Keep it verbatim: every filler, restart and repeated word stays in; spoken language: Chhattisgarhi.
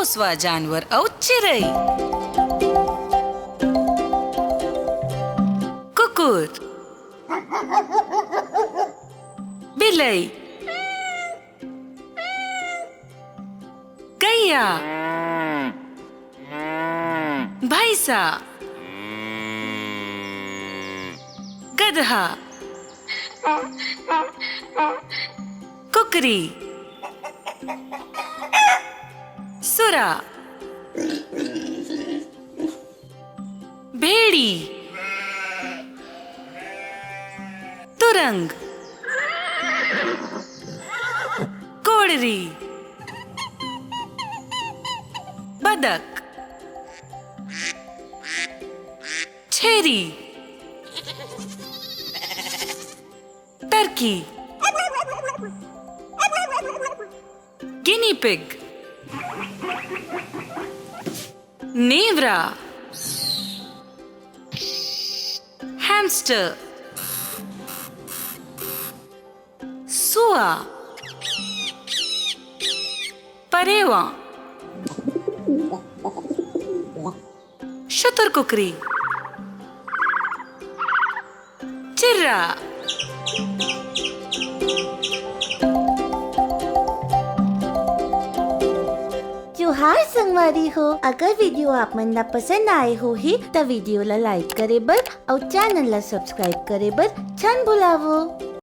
पोसवा जानवर अउ चिरई। कुकुर, बिलई, गैया, भैंसा, गदहा, कुकरी, सुरा, भेड़ी, तुरंग, कोड़री, बदक, छेरी, टर्की, गिनी पिग, नेवरा, हैमस्टर, सुआ, परेवा, शुतुर कुकरी, चिर्रा। जोहार संगवारी हो, अगर video आप मन ला पसंद आए होही, त video ला like करे बर अउ channel ला subscribe करे बर झन भुलावो।